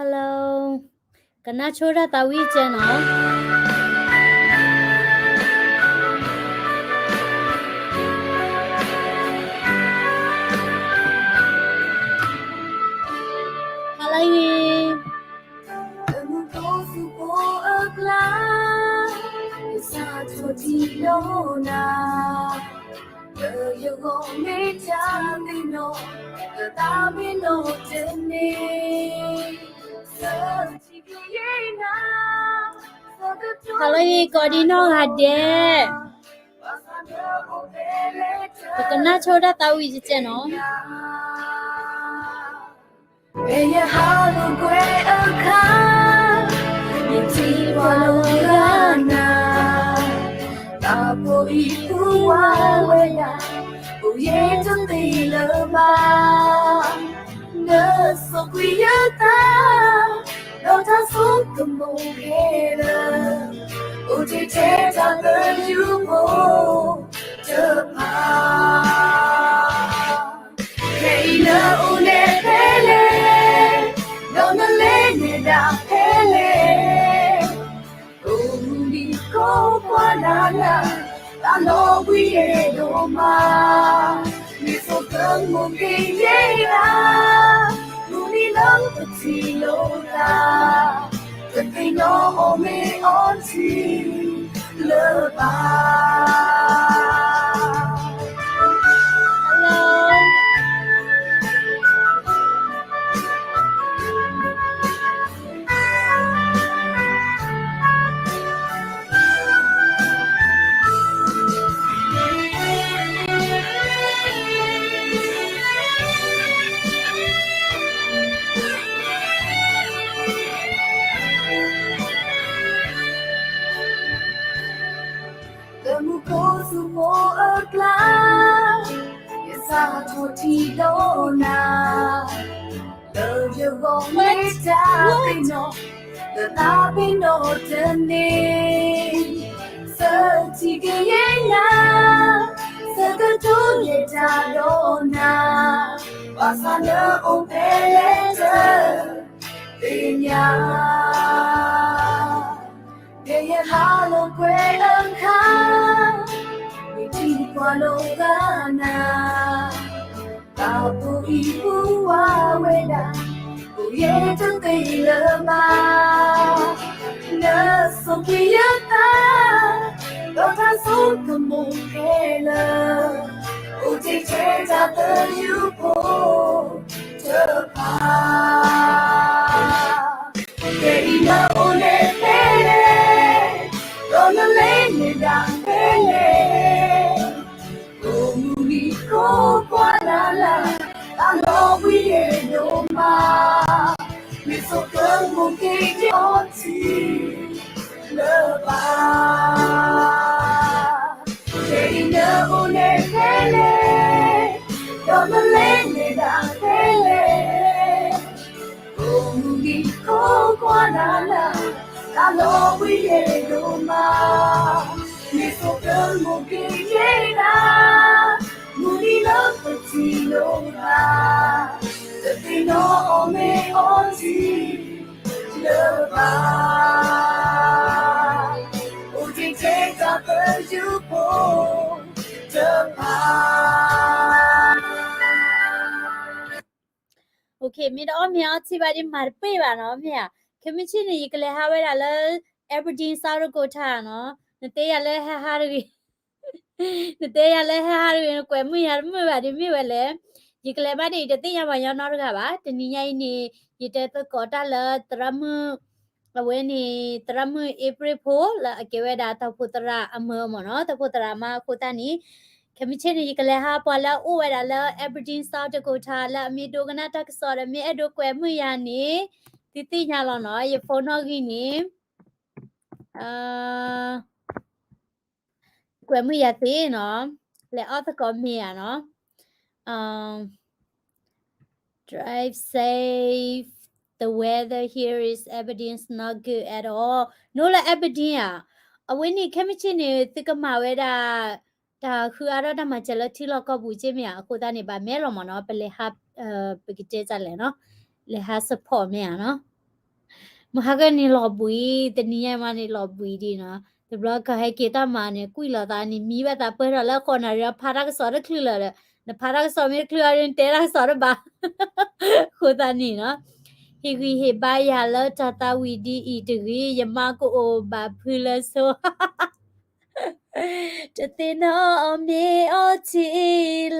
Hello, ကနၣ်ဆိတၢ်သးဝံၣ်ကဲနီၤ. ဟါလၢအဂ့ၤ အမုၢ်ကိးသူဖိအကျါ ယစးထီၣ်ထံၣ်လိာ်နၤ, လၢယဂီၢ်မ့ၢ်တၢ်သ့ၣ်နီၣ်, လၢသးပ့ၤနီၣ်တန့ၢ်, ဆၢထံၣ်ကယဲၢ်နၤ, ဟါလၢအဂ့ၤ ကိးဒံနီၢ်ဂၤဒဲး, ပကနၣ်ဆိတၢ်သးဝံၣ်ကဲနီၤ. မ့ၢ်ယဟးလိာ်ကွဲအခါ, ယထံၣ်ပှၤလီၤဂာ်နၤ, တၢ်ဖိအံၤပူၤဝဲဒၣ်, အိၣ်ယဲတသ့လၢၤဘၣ်, နစိာ်ကွံာ်ယသး, ဒီးတၢ်ဆိကမိၣ်ခဲလၢာ်, အိၣ်တ့ၢ်ထဲတၢ်သယုၢ်ဖိတဖၣ် ခဲအံၤနအိၣ်န့ၣ်ဖဲလဲၣ်, ဒီးနလဲၤန့ၢ်ဒၣ်ဖဲလဲၣ်, အိၣ်မုၢ်နံၤကိးပှၤနၤနၤ, တၢ်လီၤဘှံးယဲၢ်ဒိၣ်မး, မ့ၢ်ဆိကမိၣ်က့ၤယဲၢ်ဒၣ်, မုၢ်နံၤလၢပထံၣ်လိာ်သး, တသ့ၣ်နီၣ်အီၣ်မ့ၤအီထံ လၢၤဘၣ်. လၢမူခိၣ်စူၤဖိအကျါ, ယစးထီၣ်ထံၣ်လိာ်နၤ, လၢယဂီၢ်မ့ၢ်တၢ်သ့ၣ်နီၣ်, လၢသးပ့ၤနီၣ်တန့ၢ်, ဆၢထံၣ်က့ၤယဲၢ်နၤ, ဆၢကတီၢ်ယဲၢ်တၢ်ဒီးနၤ, ဘၣ်ဆၣ်နအိၣ်ဖဲလဲၣ်တ သ့ၣ်ညါ, ဖဲယဟးလိာ်ကွဲအခါ, ယထံၣ်ပှၤလီၤဂာ်နၤ, တၢ်ဖိအံၤပူၤဝဲဒၣ်, အိၣ်ယဲတသ့လၢၤဘၣ်, နစိာ်ကွံာ်ယသး, ဒီးတၢ်ဆိကမိၣ်ခဲလၢာ်, အိၣ်တ့ၢ်ထဲတၢ်သယုၢ်ဖိ တဖၣ်, ဖဲအံၤနအိၣ်န့ၣ်ဖဲလဲၣ်, ဒီးနလဲၤန့ၢ်ဒၣ်ဖဲလဲၣ်, အိၣ်မုၢ်နံၤကိးပှၤနၤနၤ, တၢ်လီၤဘှံးယဲၢ်ဒိၣ်မး, မ့ၢ်ဆိကမိၣ်က့ၤယဲၢ်အီထံ လၢၤဘၣ်, ဖဲအံၤနအိၣ်န့ၣ်ဖဲလဲၣ်, ဒီးနလဲၤန့ၢ်ဒၣ်ဖဲလဲၣ်, အိၣ်မုၢ်နံၤကိးပှၤနၤနၤ, တၢ်လီၤဘှံးယဲၢ်ဒိၣ်မး, မ့ၢ်ဆိကမိၣ်က့ၤယဲၢ်ဒၣ်, မုၢ်နံၤလၢပထံၣ်လိာ်သး, တသ့ၣ်နီၣ်အီၣ်မ့ၤအီထံ လၢၤဘၣ်, အိၣ်တ့ၢ်ထဲတၢ်သယုၢ်ဖိတဖၣ်. မ့ၢ်တအီၣ်မ့ၤအီထံဘၣ်ဒီး မၤတပှဲၤဘၣ်နီၤ မ့ၢ်ဧါ. ခဲမုၢ်ဆ့ၣ်န့ၣ် ယကလဲၤဟးဝဲဒၣ်လၢ Aberdeen South Dakota နီၤ. နတဲယၤလၢဟဲဟးတဂ့ၤ, နတဲယၤလၢဟဲဟးတဂ့ၤ နကွဲးမုာ်ယၤတမုာ်ဘၣ်ဒီး မ့ၢ်ဝဲလဲၣ်. ယကလဲၤဘၣ်န့ၣ် ယတသ့ၣ်ညါပှၤညီနီတဂၤဘၣ်. တနံၤညါအံၤန့ၣ် ယတဲသကိးတၢ်လၢသရၣ်မုၣ် အဝဲန့ၣ် သရၣ်မုၣ်အ့ဖြ့ၣ်ဖိ လၢအကဲဝဲဒၣ်တၢ်အိၣ်ဖှိၣ်သရၣ်အမၢမ့ၢ်နီၤ, တၢ်အိၣ်ဖှိၣ်သရၣ်မါအဃိသတးန့ၣ်, ခဲမုၢ်ဆ့ၣ်န့ၣ် ယကလဲၤဟးပှၤလၢအအိၣ်ဝဲဒၣ်လၢ Aberdeen South Dakota လၢအမ့ၢ်ဒိကနၣ်တၢ်ကစီၣ်ဒီး မ့ၢ်အဲၣ်ဒိးကွဲးမုာ်ယၤန့ၣ် သုသ့ၣ်ညါလီၤနီၤ, ယ phone နီၣ်ဂံၢ်န့ၣ် ကွဲးမုာ်ယၤသ့နီၤ, လဲၤအီၣ်သကိးမ့ၤယၤနီၤ. Drive safe. The weather here is Aberdeen is not good at all. နအိၣ်လၢ Aberdeen ဧါ. အဝဲန့ၣ် ခဲမုၢ်ဆ့ၣ်န့ၣ် သုကမၤဝဲဒၣ် တၢ်ဃုအါထီၣ်တၢ်မၤစၢၤလၢထံလီၢ်ကီၢ်ပူၤက့မ့ၢ်ဧါ. အဃိသတးန့ၣ် ဘၣ်မဲလီၤမ့ၢ်နီၤ, ပလဲၤဟး ပကတဲတၢ်လဲၣ်နီၤ, လဲၤဟး support မ့ၢ်ဧါနီၤ. မဟါကန့ၣ်လီၤဘှံး, တနံၤညါမးန့ၣ်လီၤဘှံးဒံးနီၤ. တဘျီကဟဲက့ၤတၢ်မၤန့ၣ် ကွံာ်လီၤသးန့ၣ် မံဘၣ်သးပၢၢ်ထီၣ်လၢဃိးနၣ်ရံၣ် ဖးတၢ်ကစီၣ်တချုးလၢၤဒီး နဖးတၢ်ကစီၣ်မ့ၢ်တချုးအီၤဒ် နတဲတၢ်ကစီၣ်တဘၣ်. အဃိသတးန့ၣ်နီၤ, ဟ့ၣ်ဂံၢ်ဟ့ၣ်ဘါယၤလၢတၢ်သးဝံၣ်ဒ်အံၤတဂ့ၤ, ယမါကအိၣ်ဘၣ်ဖုလၢဆိ တသ့ၣ်နီၣ်အီၣ်မ့ၤအီထံ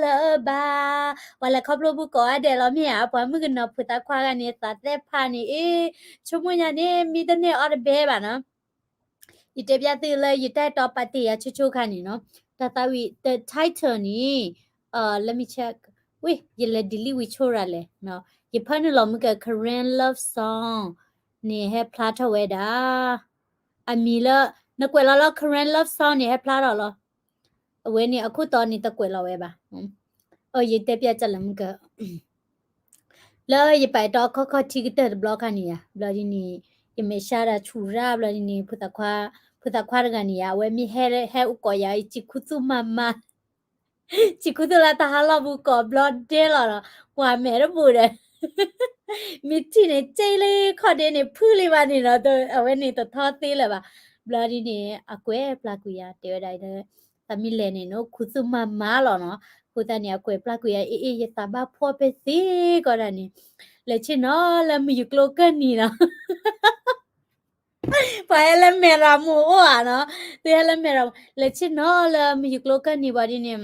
လၢၤဘၣ်. ပှၤလဲၤခီဖျိဘူးကိးဂၤဒဲးလီၤမ့ၢ်ဧါ, ပှၤမုၣ်ကနီၤဖိသၣ်ခွါဂၤန့ၣ် သးသ့ၣ်ဖးန့ၣ်အ့ၣ်, ဆိကမိၣ်ညါန့ၣ် မံတန့ၢ်အီၣ်တဘဲဘၣ်နီၤ. ယတဲပျးသုလၢယတၢ်အဲၣ်တီပာ်တ့ၢ်ယၤဆိဆိခါန့ၣ်နီၤ, တၢ်သးဝံၣ် the title န့ၣ်, let me check, ဝ့ၢ် ယလဲၤ delete ဝံၤဆိရၤလဲၣ်, ယဖၢနုာ်လီၤမုၢ်က Karen love song န့ၣ်ဟဲဖျါထီၣ်ဝဲဒၣ် အမံၤလၢ နကွဲးလီၤလၢ Karen love song န့ၣ် ဟဲဖျါထီၣ်လီၤ. အဝဲန့ၣ်အခိၣ်တီန့ၣ်တကွဲးလီၤဝဲဘၣ်. အယတဲပျးကၢ်လၢမုၢ်က လၢယပာ်အဲၣ်တီခီခီထံကတၢၢ်တဘျီခါန့ၣ်ယါ, ဘျီဒ်န့ၣ် ယမဲာ်ဆှးဒၣ်ဆူၣ်ရၣ်ဘျီဒ်န့ၣ် ဖိသၣ်ခွါတဂၤန့ၣ်ယါ, အဝဲမ့ၢ်ဟဲအိၣ်ကိးယၤ ယစံးခူသူၣ်မၤမၤ စံးခူသူၣ်လၢတၢ်ဟးလီၢ်ပူၤကိးဘျီဒဲလီၤနီၤ, ကွၢ်မဲာ်တဘူၣ်ဒီး မ့ၢ်ထံၣ်န့ၣ် က့လံခီၣ်ဒ့န့ၣ် ဖုလံဘၣ်န့ၣ်နီၤ, အဝဲန့ၣ်တထီသ့လၢၤဘၣ်. ဘျီဒ်န့ၣ် အကွဲးပျၢ်ကွံာ်ယၤ တဲဝဲဒၣ်ဒီး သးမ့ၢ်လဲၤန့ၣ် နအိၣ်ခူသူၣ်မၤမၤလီၤနီၤ. အဃိသတးန့ၣ် အကွဲးပျၢ်ကွံာ်ယၤ အ့ၣ်အ့ၣ် ယသးဘၣ်ဖှီၣ်ပဲသ့ကီးဒၣ်န့ၣ် လဲၤဆ့ၣ်နီၤလၢမုၢ်ယူၤကျိကၢၢ်နံၤနီၤ ပှၤဟဲလၢမဲာ်ရၤမူးအိၣ်ဧါနီၤ, သုဟဲလၢမဲာ်ရၤမူး လဲၤဆ့ၣ်နီၤလၢမုၢ်ယူၤကျိကၢၢ်နံၤဘၣ်ဒ်န့ၣ်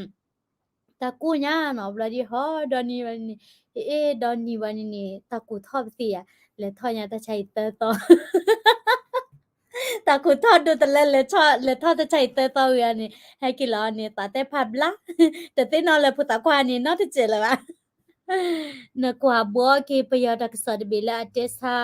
တၢ်ကိၢ်ညါနီၤ, ဘျီဒ်ဟီဒီနံၤဘၣ်န့ၣ်, အ့ၣ်အ့ၣ် ဒီနံၤဘၣ်န့ၣ်န့ၣ် တၢ်ကူးထီၣ်ပသ့ဧါ, လဲၤထီၣ်ညါတၢ်ဆါအံၤသၢသီ တၢ်ကူးထီၣ်ဒိတလဲ လဲၤထီၣ်တၢ်ဆါအံၤသၢသီဝံၤအန့ၣ် ဟဲက့ၤလီၤန့ၣ် သးတဲဖးဘျါ, တသ့ၣ်နီၣ်လၢဖိသၣ်ခွါန့ၣ် နီတစဲးလၢၤဘၣ်. နကွၢ်ဘှီက့ၤပယီၤတၢ်ကစီၣ်တဘ့ၣ်လၢအတဲဆါ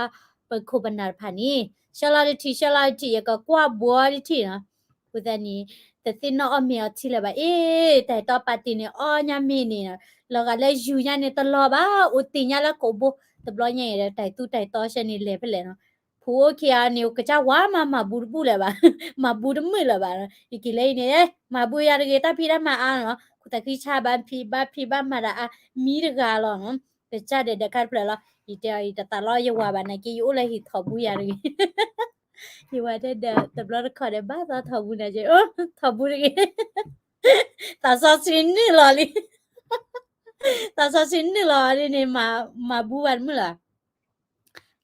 ပခိၣ်ပနၢ်တဖၣ်န့ၣ် ဆှၢလီၤတထံၣ် ဆှၢလီၤတထံၣ် ယကကွၢ်ဘှီတထံၣ်နီၤ. အဃိသတးန့ၣ် တသ့ၣ်နီၣ်အီၣ်မ့ၤအီထံလၢၤဘၣ်. အ့ၣ် တၢ်အဲၣ်တီပာ်တ့ၢ်န့ၣ် အီၣ်ညါမ့ၤန့ၣ်နီၤ, လီၤဂာ်လၢယူၤညါန့ၣ်တလီၤဘၣ်, အိၣ်တ့ၢ်ညါလၢကိာ်ဘိ, တဘျီညါအံၤဒီး တၢ်သူတၢ်တီဆှၢန့ၣ်လဲၤဖဲလဲၣ်နီၤ. ဖိအိၣ်ခံဂၤန့ၣ် ကစၢ်ဝါမး မၤဘူးတဘူၣ်လၢၤဘၣ်, မၤဘူးတမုာ်လၢၤဘၣ်. ယက့ၤလၢအံၤန့ၣ် မၤဘူးယၤတဂ့ၤ တၢ်ဖံးတၢ်မၤအါနီၤ, ခိၣ်သးဃံဆါဘၣ်ဖံး ဘၣ်ဖံးဘၣ်မၤတၢ်အါ မံတဂၤလီၤနီၤ. ကစၢ်ဒဲးဒဲးခါတဖျၢၣ်လီၤ. ယတဲအီၤ ယတသးလီယဝၤဘၣ် နာ်က့ယအိၣ်လၢဟံၣ်ထီၣ်ဘူးယၤတဂ့ၤ. ယဝၤတဲဒီး တဘျီတခီၣ်ဒီး ဘၣ်သီထီၣ်ဘူးနၤက့, ထီၣ်ဘူးတဂ့ၤ. သးစီဆှံနုာ်လီၤလံ. သးစီဆှံနုာ်လီၤဒ်န့ၣ် မၤဘူးဘၣ်တမုာ်လၢၤ.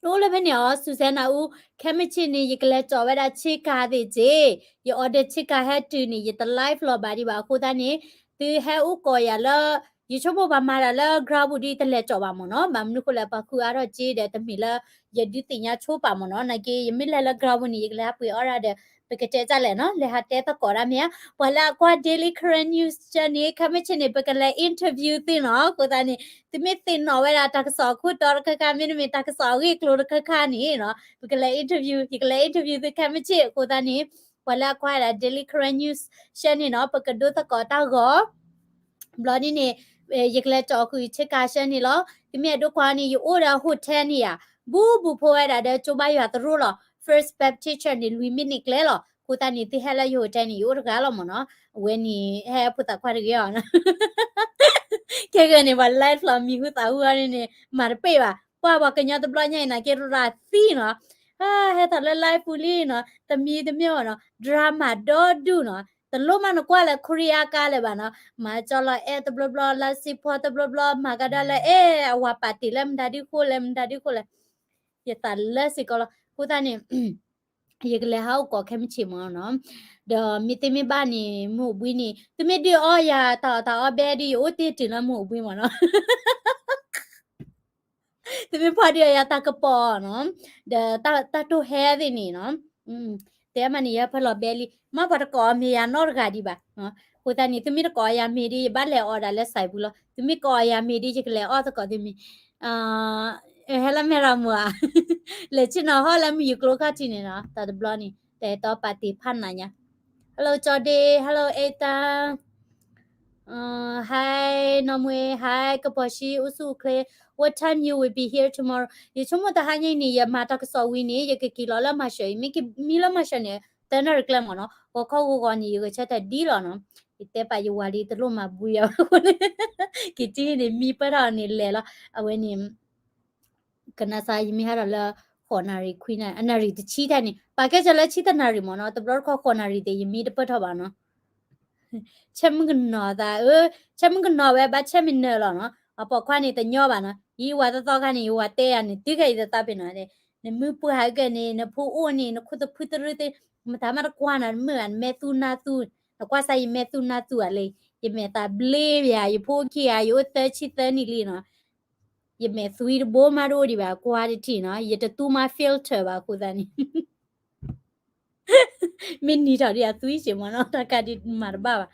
နအိၣ်လၢဖဲန့ၣ်အီၤ စူၤစဲနၤအူ, ခဲမုၢ်ဆ့ၣ်န့ၣ် ယကလဲၤကၠီၤဝဲဒၣ်ဆ့ကၤသ့ၣ်က့, ယ order ဆ့ကၤဟဲတုၤန့ၣ် ယတ live လီၤဘၣ်ဒံးဘၣ်. အဃိသတးန့ၣ် သုဟဲအိၣ်ကိးယၤလၢ ယဆိကမိၣ်ပှၤမၤတၢ်လၢ ground ပူၤဒ်တလဲၤကၠီၤဘၣ်မ့ၢ်နီၤ, ဘၣ်မနုၤဃိလဲၣ် ပှၤဃုအါထီၣ်က့ဒီး တမ့ၢ်လၢ ယဒုးသ့ၣ်ညါဆိပာ်မ့ၢ်နီၤ, နာ်က့ ယမ့ၢ်လဲၤလၢ ground ပူၤန့ၣ် ယကလဲၤဟးပှ့ၤအီၣ်ဒၣ်ဒီး ပကတဲတၢ်လဲၣ်နီၤ, လဲၤဟးတဲသကိးတၢ်မ့ၢ်ဧါ, ပှၤလၢအကွၢ် Daily Karen News န့ၣ် ခဲမုၢ်ဆ့ၣ်န့ၣ် ပကလဲၤ interview သုနီၤ, အဃိသတးန့ၣ် သုမ့ၢ်သ့ၣ်နီၣ်ဝဲဒၣ်တၢ်ကစီၣ်အခိၣ်တီတခါခါ မ့တမ့ၢ်တၢ်ကစီၣ်အဂ့ၢ်အကျိၤတခါခါန့ၣ်နီၤ, ပကလဲၤ interview, ယကလဲၤ interview သုခဲမုၢ်ဆ့ၣ်, အဃိသတးန့ၣ် ပှၤလၢအကွၢ်ဒၣ် Daily Karen News ဆှၢန့ၣ်နီၤ, ပကဒိသကိးတၢ်ဂီၤ ဘျီဒ်န့ၣ် ယကလဲၤကၠီၤဃုာ်ဆ့ကၤဆှၢန့ၣ်လီၤ. သုမ့ၢ်အဲၣ်ဒိးကွၢ်န့ၣ် ယအိၣ်ဒီး hotel န့ၣ်ယါ, ဘူးဘူးဖိဝဲဒၣ်ဒီးကၠိဘါယွၤသရိာ်လီၤ. First Baptist Church န့ၣ် လွံၢ်မံးနံးကျဲလီၤ. အဃိသတးန့ၣ် သုဟဲလၢယ hotel န့ၣ် ယအိၣ်တဂၤလီၤမ့ၢ်နီၤ. အဝဲန့ၣ် ဟဲဖိသၣ်ခွါတဂ့ၤအီၤ ခဲကနံၣ်န့ၣ် ပှၤ live လီၤမံၤဟူသၣ်ဟူအီၤန့ၣ် မၤတပ့ၢ်ဘၣ်. ပှၤပှၤကညီတဘျီညါအံၤနာ်က့ ရၤသံနီၤ, ဟဲထီၣ်လၢ live ပူၤလံနီၤ, တမံၤတမ့ၢ်ဘၣ်နီၤ, drama ဒီဒူၣ်နီၤ, တလိၣ်မးနကွၢ်လၢ Korea ကါလၢၤဘၣ်နီၤ, မၤကၠီလီၤအဲၣ်တဘျီဘျီ လၢစ့ဖီတဘျီဘျီ မၤကဒီးလၢအဲၣ် အဝၤပာ်တ့ၢ်လၢမတၤဒုဃိလဲၣ် မတၤဒုဃိလဲၣ်, ယသးလၢစ့ၢ်ကီးလီၤ. အဃိသတးန့ၣ် ယကလဲၤဟးအိၣ်ကိးခဲမုၢ်ဆ့ၣ်မ့ၢ်နီၤ, ဒီးမ့ၢ်သုမ့ၢ်ဘၣ်န့ၣ် မုၢ်အိၣ်ဘှံးန့ၣ် သုမ့ၢ်ဒုးအီယၤတၢ်အီၣ်တၢ်အီဘဲဒ် ယအိၣ်တ့ၢ်တုၤလၢမုၢ်အိၣ်ဘှံးမ့ၢ်နီၤ သုမ့ၢ်ဖီၣ်ဒုးအီယၤတၢ်ကပီၤနီၤ, ဒီးတၢ်တိၢ်ဟဲသ့ၣ်န့ၣ်နီၤ, တဲမးန့ၣ် ယဟဲဖၢလီၤဘဲလံ, မ့ၢ်ပှၤတကိးအီၤမ့ၢ်ယၤနီတဂၤဒံးဘၣ်. အဃိသတးန့ၣ် သုမ့ၢ်တကိးအီၤယၤမ့ၢ်ဒ် ယဘၣ်လဲၤအီၣ်ဒၣ်လၢစဲးပူၤလီၤ, သုမ့ၢ်ကိးအီၤယၤမ့ၢ်ဒ် ယကလဲၤအီၣ်သကိးသုမ့ၢ် ဟဲလၢမဲၢ်ရမူၤဧါ, လဲၤဆ့ၣ်နီၤဟီၣ်လၢမုၢ်ယူၤကျိခါထံးန့ၣ်နီၤ, တၢ်တဘျီန့ၣ် တၢ်အဲၣ်တီပာ်တ့ၢ်ဖးနးညါ. Hello ကၠီဒ့, hello အဲတၢ် Hi နီၢ်မွ့, Hi ကပီၤၡံ, အိၣ်ဆူၣ်အိၣ်ချ့, what time you will be here tomorrow? ယဆိကမိၣ်တဟါညါအံၤန့ၣ် ယမၤတၢ်ကစီၣ်ဝံၤန့ၣ် ယကက့ၤလီၤလၢမၤရှၢၤအံၤ, မ့ၢ်လၢမၤရှၢၤန့ၣ် သၢနၣ်ရံၣ်ကျဲမ့ၢ်နီၤ, ဂီၤခီဂီၤဂီၤန့ၣ် ယဂဲၤဆၢထၢၣ်ဒ်လီၤနီၤ, ယတဲပာ်ယဝၤလံ တလိၣ်မၤဘှံးယၤ, က့ၤတံၢ်န့ၣ် မံပၢၢ်ထီၣ်န့ၣ်လဲၤလီၤ, အဝဲန့ၣ် ကနၣ်စါ ယမ့ၢ်ဟးထီၣ်လၢ ဃိးနၣ်ရံၣ်ခွံနၣ်ရံၣ် အနၣ်ရံၣ်တဆံတၢ်န့ၣ် ပာ်ကဲစၢၤလၢဆံတၢ်နၣ်ရံၣ်မ့ၢ်နီၤ, တဘျီတခီၣ်ဃိးနၣ်ရံၣ်သ့ၣ် ယမံတပၢၢ်ထီၣ်ဘၣ်နီၤ. ဆဲမုၣ်ကနီၤသးဧၢ, ဆဲမုၣ်ကနီၤဝဲဘၣ်ဆဲမုၣ်နၢၤလီၤနီၤ, အပိာ်ခွါန့ၣ်တညီဘၣ်နီၤ, ယံဝၤသီသီခါန့ၣ် ယဝၤတဲယၤန့ၣ် တုၤခဲအံၤသးပ့ၤနီၤ, နမုၢ်ပှၢ်ဟဲကဲန့ၣ် နဖိအိၣ်န့ၣ် နခိၣ်သဖုသရၢသ့ၣ် မတၤမးတကွၢ်နၤ မုၢ်ဧါ နမဲာ်သူနၤသူ, နကွၢ်စၢ်ယမဲာ်သူနၤသူဧါလဲၣ်, ယမဲာ်သးဘျ့ဘၣ်, ယဖိခံဂၤ ယအိၣ်သၢဆံသၢနံၣ်လံနီၤ ယမဲာ်သွံတဘိမးတအိၣ်ဒံးဘၣ်, ကွၢ်တထံၣ်နီၤ, ယတသူမါ filter ဘၣ်အဃိသတးန့ၣ်, မ့ၢ်နံၤထီၣ်ဒံးအသွံစ့ၢ်မ့ၢ်နီၤ, တၢ်ကးဒံးမၤတဘၣ်ဘၣ်.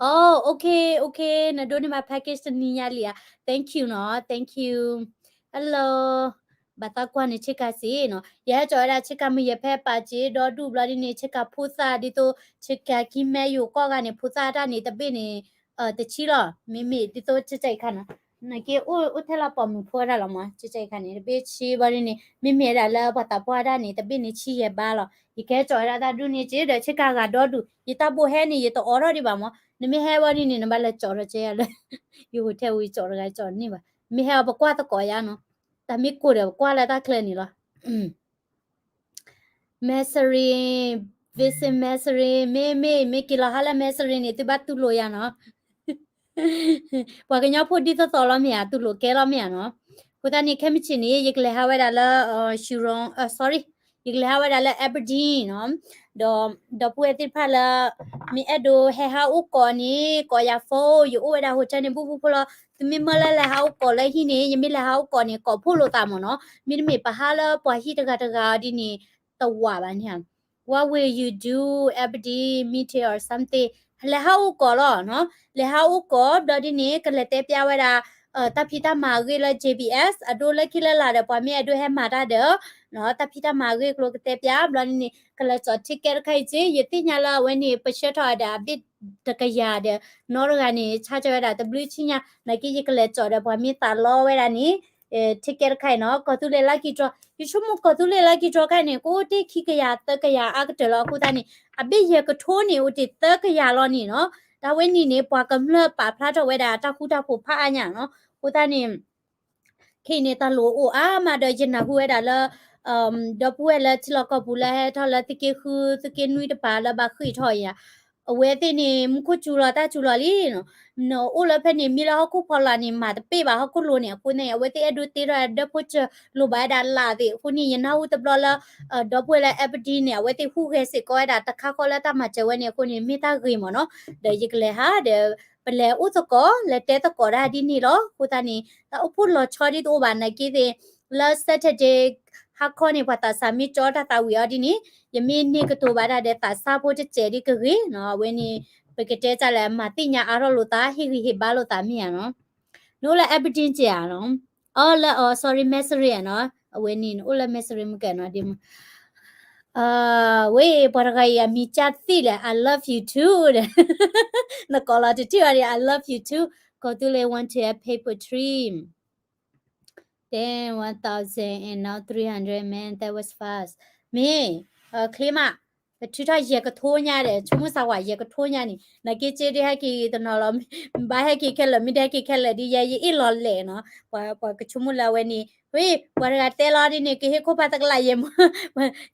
အိ okay okay, နဒိးန့ၢ်ဘၣ် package တနံၤညါလံဧါ, thank you နီၤ, thank you, hello, ဘၣ်သးကွၢ်န့ၣ်ဆ့ကၤစ့ၢ်နီၤ, ယဟဲကၠီၤဝဲဒၣ်ဆ့ကၤမုၢ်ယဲၢ်ဖဲပာ်စ့ ဒီဒူၣ်ဘျီဒ်န့ၣ် ဆ့ကၤဖိသၣ်ဒ်သိး ဆ့ကၤခံမဲယိၤကီၢ်ဂၤန့ၣ် ဖိသၣ်တၢ်န့ၣ် တဘ့ၣ်န့ၣ် တဆံလီၤ, မ့မ့ၢ်ဒ်သိးဆ့ကၤအံၤခါနီၤ, နက့အိၣ်အိၣ်ထဲလီၤပိာ်မုၣ်ဖိဒၣ်လီၤမး, ဆ့ကၤအံၤခါန့ၣ် တဘ့ၣ်ဆံဘျီဒ်န့ၣ် မ့မ့ၢ်ဝဲဒၣ်လၢပှၤသးပှၢ်တၢ်န့ၣ် တဘ့ၣ်န့ၣ်ဆံယဲၢ်ဘးလီၤ, ယကဟဲကၠီၤဝဲဒၣ်တၢ်ဒူၣ်န့ၣ်က့ဒီး ဆ့ကၤဂၤဒီဒူၣ် ယတၢ်ဘိၣ်ဟဲန့ၣ် ယတအိးထီၣ်ဒံးဘၣ်မး, နမ့ၢ်ဟဲဘျီဒ်န့ၣ် နဘၣ်လဲၤကၠီၤထီၣ်ကဲယၤလၢ ယ hotel ဝံၤကၠီၤတဂၤကၠီၤန့ၢ်ဘၣ်, မ့ၢ်ဟဲအီၤပကွၢ်သကိးယၤနီၤ, တၢ်မ့ၢ်ကိၢ်ဒီးပကွၢ်လၢတၢ်ချၢန့ၣ်လီၤ. Massery, visit Massery, မ့မ့ၢ် မ့ၢ်က့ၤလီၤဟါလၢ Massery န့ၣ် သုဘၣ်တူၢ်လိာ်ယၤနီၤ. ပှၤကညီဖိဒ်သိးသိးလီၤမ့ၢ်ဧါ, တူၢ်လိာ်ကဲလီၤမ့ၢ်ဧါနီၤ. အဃိသတးန့ၣ် ခဲမုၢ်ဆ့ၣ်န့ၣ် ယကလဲၤဟးဝဲဒၣ်လၢ Shillong, sorry, ယကလဲၤဟးဝဲဒၣ်လၢ Aberdeen နီၤ. ဒီး ဒီပုၢ်ဝဲၢ်သ့ၣ်တဖၣ်လၢ မ့ၢ်အဲၣ်ဒိးဟဲဟးအိၣ်ကိးန့ၣ် ကိးယၤ phone, ယအိၣ်ဝဲဒၣ် hotel န့ၣ် ဘူၣ်ဘူၣ်ဖိလီၤ. သုမ့ၢ်မၢလၢလဲၤဟးအိၣ်ကိးလၢဟံၣ်န့ၣ် ယမ့ၢ်လဲၤဟးအိၣ်ကိးန့ၣ် ကိးဖှိၣ်လိာ်သးမ့ၢ်နီၤ. မ့တမ့ၢ်ပဟးလၢပှၤဟံၣ်တဂၤတဂၤအီၤဒ်န့ၣ် တဝးဘၣ်န့ၣ်ဧါ. What will you do, Aberdeen, meeting or something? လဲၤဟးအိၣ်ကိးလီၤနီၤ. လဲၤဟးအိၣ်ကိးဘျီဒ်န့ၣ် ကလဲၤတဲပျးဝဲဒၣ် တၢ်ဖံးတၢ်မၤအဂ့ၢ်လၢ J B S အဒိလၢခံလၢလာ်ဒီး ပှၤမ့ၢ်အဲၣ်ဒိးဟဲမၤတၢ်ဒီး တၢ်ဖံးတၢ်မၤအဂ့ၢ်ကျိၤကတဲပျးဘျီဒ်န့ၣ် ကလဲၤကၠီၤ ticket တခါအံၤက့ ယသ့ၣ်ညါလၢအဝဲန့ၣ် ပဆှၢထီၣ်ဝဲဒၣ်အဘ့ၣ်တကယၤဒီး နီတဂၤန့ၣ် ဆါကၢဝဲဒၣ်တဘျုးဆံညါ နာ်က့ ယကလဲၤကၠီၤဒီးပှၤမ့ၢ်သးလီဝဲဒၣ်န့ၣ် ticket တခါအံၤနီၤ ကီၢ်သူလ့ၤ lucky draw ယဆိကမိၣ်ကီၢ်သူလ့ၤ lucky draw ခါန့ၣ် ကအိၣ်တ့ၢ်ခံကယၤသၢကယၤအါကတၢၢ်လီၤ. အဃိသတးန့ၣ် အဘ့ၣ်ယဲၢ်ကထိန့ၣ် အိၣ်တ့ၢ်သၢကယၤလီၤန့ၣ်နီၤ တၢ်ဝဲန့ၣ်န့ၣ် ပှၤကမျၢၢ်ပာ်ဖျါထီၣ်ဝဲဒၣ်တၢ်ဃူတၢ်ဖိးဖးအါညါနီၤ. အဃိသတးန့ၣ် ခဲအံၤန့ၣ် တၢ်လိၣ်အိၣ်အါမးဒီး ယနၢ်ဟူဝဲဒၣ်လၢ ဒီပုၢ်ဝဲၢ်လၢထံလီၢ်ကီၢ်ပူၤလၢဟဲထီၣ်လၢသုးက့ဃု သုးက့နွံတပၤလၢဘၣ်ဃ့ၢ်ထီၣ်အံၤ အဝဲသ့ၣ်န့ၣ် မူခိၣ်စူၤလီၤတၢ်စူၤလီၤလံနီၤ. နအိၣ်လၢဖဲန့ၣ် မ့ၢ်လၢဟီၣ်ခိၣ်ဖီလာ်န့ၣ် မၤတပ့ၢ်ဘၣ်ဟီၣ်ခိၣ်လိၤန့ၣ် အဃိန့ၣ် အဝဲသ့ၣ်အဲၣ်ဒိးတ့ထီၣ်ဒၢဖိစၢၤလိၣ်ဘၣ်ဝဲဒၣ်လၢ်သ့ၣ် အဃိန့ၣ် ယနၢ်ဟူတဘျီလၢ ဒီပုၢ်ဝဲၢ်လၢ Aberdeen န့ၣ် အဝဲသ့ၣ်ဟူးဂဲၤစ့ၢ်ကီးဝဲဒၣ်တခါဃီလၢတၢ်မၤစၢၤဝဲန့ၣ် အဃိန့ၣ် မ့ၢ်တၢ်ဂ့ၤမ့ၢ်နီၤ. ဒီးယကလဲၤဟးဒီး ပလဲၤအိၣ်သကိး လဲၤတဲသကိးတၢ်ဒ်န့ၣ်လီၤ. အဃိသတးန့ၣ် တၢ်အိၣ်ဖှိၣ်လီၤဆီဒ်သိးအိၣ်ဘၣ်နာ်က့သ့ၣ် လၢ Saturday ဟါခီန့ၣ် ပှၤသးစၢ်မ့ၢ်ကၠီတၢ်သးဝံၤအီၤဒ်န့ၣ် ယမ့ၢ်န့ၢ်ကတိၤဘၣ်ဒၣ်ဒီးသးစၢ်ဖိတစဲးဒ်ကဂ့ၤနီၤ. အဝဲန့ၣ် ပကတဲတၢ်လဲၣ် မၤသ့ၣ်ညါအါထီၣ်လိာ်သး ဟ့ၣ်ဂံၢ်ဟ့ၣ်ဘါလိာ်သးမ့ၢ်ဧါနီၤ. နအိၣ်လၢ Aberdeen က့ဧါနီၤ. အီလၢ အီ sorry Massery နီၤ. အဝဲန့ၣ် နအိၣ်လၢ Massery မ့ၢ်ကနီၤဒ်မး ဝဲ ပှၤတဂၤအံၤအမံၤကၢ်သံလဲၣ် I love you too ဒီး နကိးလီၤတထံၣ်အီၤဒီး I love you too ကီၢ်သူလ့ၤ want to have paper tree then one thousand and now three hundred man that was fast မ့ၢ် ချ့မး ပထုးထီၣ်ယဲၢ်ကထိညါဒီး ဆိကမိၣ်စၢ်ဝဲယဲၢ်ကထိညါန့ၣ် နာ်က့က့ဒ်ဟဲက့ၤတနီၤလီၤ ဘၣ်ဟဲက့ၤခဲလၢာ် မ့ၢ်တဟဲက့ၤခဲလၢာ်ဒ်ယဲ ယအ့ၣ်လီၤလဲၣ်နီၤ ပှၤကဆိကမိၣ်လၢအဝဲန့ၣ် ဝဲ ပှၤတဂၤတဲလီၤဒ်န့ၣ် ကဟ့ၣ်ခိၣ်ဖးတကလးယဲၢ်မၢ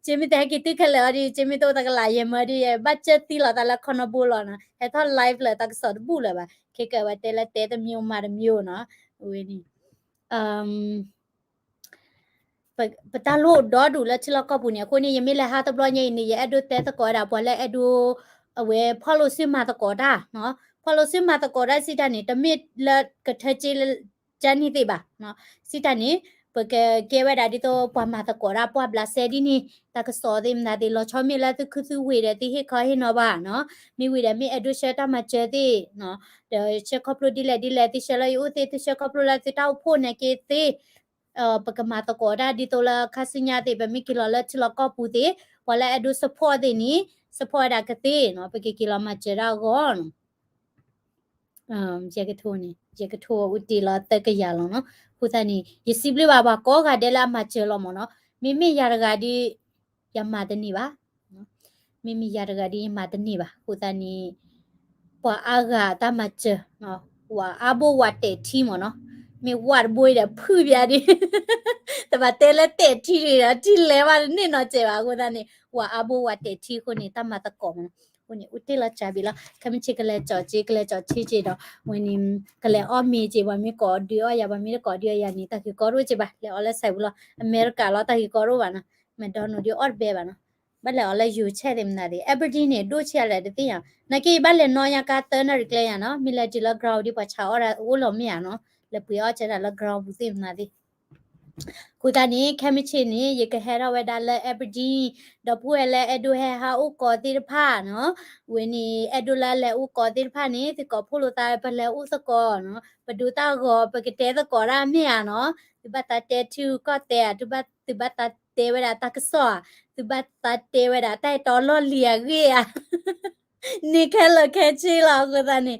က့မ့ၢ်တဟဲက့ၤတုၤခဲလၢာ်အီၤဒ် က့မ့ၢ်တအိၣ်တကလးယဲၢ်မၢဒ်ယဲ ဘၣ်စၢသံလီၤသးလၢခီနီဘိလီၤနီၤ ဟဲထီၣ် live လၢတၢ်ကစီၣ်တဘူၣ်လၢၤဘၣ် ခဲကဲဝဲတဲလၢတဲတမံၤမၤတမံၤနီၤ အဝဲန့ၣ် ပတၢ်လိၣ်ဒီဒူၣ်လၢထံလီၢ်ကီၢ်ပူၤန့ၣ် အဃိန့ၣ် ယမ့ၢ်လဲၤဟးတဘျီညါအံၤန့ၣ် ယအဲၣ်ဒိးတဲသကိးဝဲဒၣ် ပှၤလၢအဲၣ်ဒိး အဝဲ ဖီၣ်လိာ်စုမၤသကိးတၢ် ဖီၣ်လိာ်စုမၤသကိးတၢ်စံးတၢ်န့ၣ် တမ့ၢ်လၢကထၢက့လၢ ကန့ၣ်သ့ၣ်ဘၣ် စံးတၢ်န့ၣ် ပကကဲဝဲဒၣ်ဒ်သိးပှၤမၤသကိးတၢ် ပှၤဘျးစဲဒ်န့ၣ် တၢ်ကစီၣ်သ့ၣ်မတၤသ့ၣ် လီၤဆီမ့ၢ်လၢသုခူသူဝ့ၢ်ဒီး သုဟ့ၣ်ခီဟ့ၣ်နီၤဘၣ်နီၤ မ့ၢ်ဝံၤဒီးမ့ၢ်အဲၣ်ဒိးဆှၢတၢ်မၤစၢၤသ့ၣ် ဒီးဆှၢခီဖျိဒ်လဲၣ်ဒ်လဲၣ် သုဆှၢလၢယအိၣ်သ့ၣ် သုဆှၢခီဖျိလၢသုတၢ်အိၣ်ဖှိၣ်နာ်က့သ့ၣ် ပကမၤသကိးတၢ်ဒ်သိးလၢခါဆူညါသ့ၣ် ပမ့ၢ်က့ၤလီၤလၢထံလီၢ်ကီၢ်ပူၤသ့ၣ် ပှၤလၢအဲၣ်ဒိး support သ့ၣ်န့ၣ် support ဝဲဒၣ်ကသ့ၣ်နီၤ ပကက့ၤလီၤမၤစၢၤဒၣ်အဂီၢ်နီၤ ယဲၢ်ကထိန့ၣ် ယဲၢ်ကထိအိၣ်တ့ၢ်လီၤသၢကယၤလီၤနီၤ အဃိသတးန့ၣ် ယစံးဘျုးဘၣ်ပှၤကိးဂၤဒဲးလၢအမၤစၢၤလီၤမ့ၢ်နီၤ မ့မ့ၢ်ယၤတဂၤဒီး ယမၤတန့ၢ်ဘၣ် မ့မ့ၢ်ယၤတဂၤဒီးယမၤတန့ၢ်ဘၣ် အဃိသတးန့ၣ် ပှၤအါဂၤတၢ်မၤစၢၤ ဝၤအါဘိဝၤတဲာ်ထံမ့ၢ်နီၤ မ့ၢ်ဝၣ်တဘိအံၤဒီး ဖုၣ်ပၠးဒံး, တဘၣ်တဲလၢတဲာ်ထံတဂ့ၤဒီး ထံလဲၤဘၣ်တန့ၢ်နီတစဲးဘၣ်. အဃိသတးန့ၣ် ဝၤအါဘိဝၤတဲာ်ထံအဃိန့ၣ် တၢ်မၤသကိးမးနီၤ. အဃိန့ၣ် အိၣ်တ့ၢ်လီၤစှၤဘံးလီၤ. ခဲမုၢ်ဆ့ၣ်ကလဲၤကၠီၤစ့ ကလဲၤကၠီၤထံစ့ဒီး ဝဲန့ၣ် ကလဲၤအီၣ်မ့ၤစ့ ပှၤမ့ၢ်ကိးဒုးအီၣ်ယၤ ပှၤမ့ၢ်တကိးဒုးအီၣ်ယၤန့ၣ် တၢ်ဂ့ၤကီတအိၣ်စ့ဘၣ်. လဲၤအီၣ်လၢ site ပူၤလီၤ. အမဲရကၤလီၤ တၢ်ဂ့ၤကီတအိၣ်ဘၣ်နီၤ. McDonald ဒုးအီၣ်တဘဲဘၣ်နီၤ. ဘၣ်လဲၤအီၣ်လၢ ယူၤဆဲး သ့ၣ်မနုၤသ့ၣ် Aberdeen န့ၣ် ဒိၣ်ဆံးအါလဲၣ်တသ့ၣ်ညါ. နာ်က့ ဘၣ်လဲၤနီၢ်ညါကါသၢနၣ်ရံၣ်ကျဲယၤနီၤ. မ့ၢ်လဲၤတုၤလၢ ground ဒ်ပှၤဆးအီၣ်ဒၣ်အိၣ်လီၤမ့ၢ်ဧါနီၤ. လဲၤပှ့ၤအီၣ်စဲဒၣ်လၢ ground ပူၤသ့ၣ်မနုၤသ့ၣ် အဃိသတးန့ၣ် ခဲမုၢ်ဆ့ၣ်န့ၣ် ယကဟဲထီၣ်ဝဲဒၣ်လၢ Aberdeen ဒီပုၢ်ဝဲၢ်လၢအဲၣ်ဒိးဟဲဟးအိၣ်ကီးသ့ၣ်တဖၣ်နီၤ. ဝဲန့ၣ် အဲၣ်ဒိးလၢလဲၤအိၣ်ကီးသ့ၣ်တဖၣ်န့ၣ် သုကိးဖှိၣ်လိာ်သး ပလဲၤအိၣ်သကိးနီၤ. ပဒိးတၢ်ဂီၤ ပကတဲသကိးတၢ်မ့ၢ်ဧါနီၤ. သုဘၣ်သးတဲထံဂုၤကီၢ်သဲးဧါ, သုဘၣ် သုဘၣ်သးတဲဝဲဒၣ်တၢ်ကစီၣ်ဧါ, သုဘၣ်သးတဲဝဲဒၣ်တၢ်အဲၣ်တီလီၢ်လံၤအဂ့ၢ်ဧါ န့ၣ်ခဲလၢာ်ခဲဆ့လီၤ. အဃိသတးန့ၣ်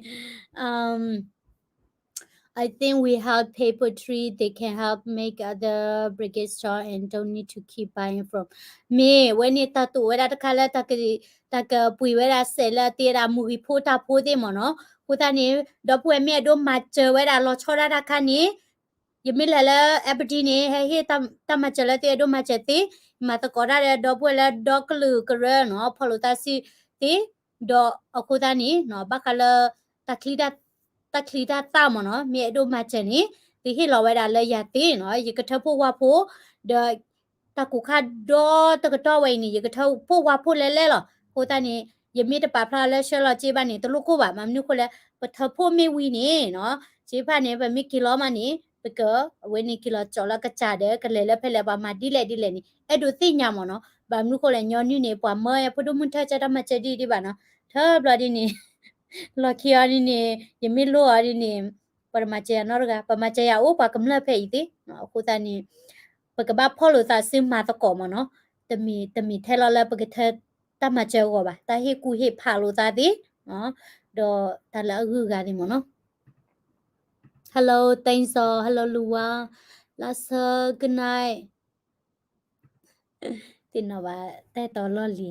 I think we have paper tree, they can help make other biggest jar and don't need to keep buying from. မ့ၢ်ဝဲန့ၣ် တၢ်တိာ်ဝဲဒၣ်တခါလၢ တၢ်ကပှ့ၤဝဲဒၣ်စဲးလၢ တ့ဝဲဒၣ်မုၢ်ဂံၢ်ဖိတၢ်ဖိသ့ၣ်မ့ၢ်နီၤ. အဃိသတးန့ၣ် ဒီပုၢ်ဝဲၢ်မ့ၢ်အဲၣ်ဒိးမၤစၢၤဝဲဒၣ်လီၤဆီဒၣ်တၢ်ခါန့ၣ် ယမ့ၢ်လဲၤလၢ Aberdeen န့ၣ် ဟဲဟ့ၣ်တၢ်မၤစၢၤလၢသုအဲၣ်ဒိးမၤစၢၤသ့, ယမၤသကိးတၢ်ဒီးဒီပုၢ်ဝဲၢ်လၢဒီကလုာ်ကရၢနီၤ, ဖီၣ်လိာ်သးစုသ့, ဒီးအဃိသတးန့ၣ် ဘၣ်ဃးလၢ တၢ်ချံတၢ်သၣ်မ့ၢ်နီၤ, မ့ၢ်အဲၣ်ဒိးမၤစၢၤန့ၣ် သုဟ့ၣ်လီၤဝဲဒၣ်လၢယၤသ့နီၤ, ယကထၢဖှိၣ်ဝါဖှိၣ်, ဒီး တၢ်ကူၣ်ခါဒီတကတီၢ်ဝဲအံၤန့ၣ် ယကထၢဖှိၣ်ဝါဖှိၣ်လဲလဲလီၤ. အဃိသတးန့ၣ် ယမ့ၢ်တပာ်ဖျါလၢဆှၢလီၤစ့ဘၣ်န့ၣ် တလိၣ်ကိၢ်ဘၣ်. ဘၣ်မနုၤဃိလဲၣ်, ပထၢဖှိၣ်မ့ၢ်ဝံၤန့ၣ်နီၤ, စ့ဖၣ်န့ၣ် ပမ့ၢ်က့ၤလီၤမးန့ၣ် ပက အဝဲန့ၣ်က့ၤလီၤကၠီလၢကစၢ်ဒီး ကလဲၤလၢဖဲလဲၣ် ပှၤမၤဒ်လဲၣ်ဒ်လဲၣ်န့ၣ် အဲၣ်ဒိးသ့ၣ်ညါမ့ၢ်နီၤ. ဘၣ်မနုၤဃိလဲၣ်, ညီနုၢ်န့ၣ် ပှၤမၢယဖိဒိၣ်မုၢ်ထၢၣ်ကၢတၢ်မၤစၢၤဒ်ဒ်ဘၣ်နီၤ, ထၢဘျီဒ်န့ၣ် လီၢ်ခံအီၤဒ်န့ၣ် ယမ့ၢ်လိၣ်အီၤဒ်န့ၣ် ပှၤတမၤစၢၤယၤနီတဂၤ, ပမၤစၢၤယၤအိၣ်ပှၤကမျၢၢ်ဖဲအံၤသ့. အဃိသတးန့ၣ် ပကဘၣ်ဖီၣ်လိာ်သးစုမၤသကိးမ့ၢ်နီၤ, တမ့ၢ် တမ့ၢ်ထဲလီၤလၢပကထၢတၢ်မၤစၢၤအဂီၢ်ဘၣ်, တၢ်ဟ့ၣ်ကူၣ်ဟ့ၣ်ဖးလိာ်သးသ့ ဒီးတၢ်လၢအဂုၤအဂၤသ့မ့ၢ်နီၤ. Hello, thanks all. Hello, Luwa. လါဆၢကနၣ် သ့ၣ်နီၣ်ဘၣ် တၢ်အဲၣ်တီလီၢ်လံၤ,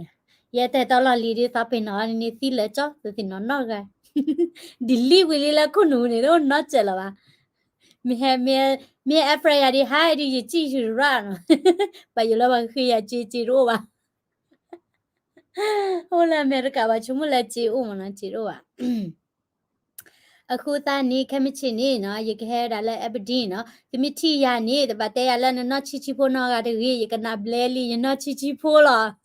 ယဲတၢ်အဲၣ်တီလီၢ်လံၤဒ်သးပ့ၤနီၣ်အီၤန့ၣ် သံလၢာ်ကၠီ တသ့ၣ်နီၣ်နီတဂၤ, delete ဝံၤလံလၢခိၣ်နူာ်န့ၣ် တအိၣ်နီတစဲးလၢၤဘၣ်. မ့ၢ်ဟဲ မ့ၢ် မ့ၢ် add friend ယၤဒ် ဟဲဒ်ယစံၣ်ယူၤရၣ်နီၤ, ဘၣ်ယိၣ်လၢပှၤဃ့ယၤစ့ စ့တအိၣ်ဘၣ်. အိၣ်လၢအမဲရကၤဘၣ် ဆိကမိၣ်လၢစ့အိၣ်မ့ၢ်နီၤ, စ့တအိၣ်ဘၣ်. အဃိသတးန့ၣ် ခဲမုၢ်ဆ့ၣ်န့ၣ်နီၤ ယကဟဲဝဲဒၣ်လၢ Aberdeen နီၤ, သုမ့ၢ်ထံၣ်ယၤန့ၣ် တဘၣ်တဲယၤလၢနနီၢ်ဆံးဆံးဖိနီတဂၤတဂ့ၤ, ယကနၣ်ဘျဲလံ ယနီၢ်ဆံးဆံးဖိလီၤ.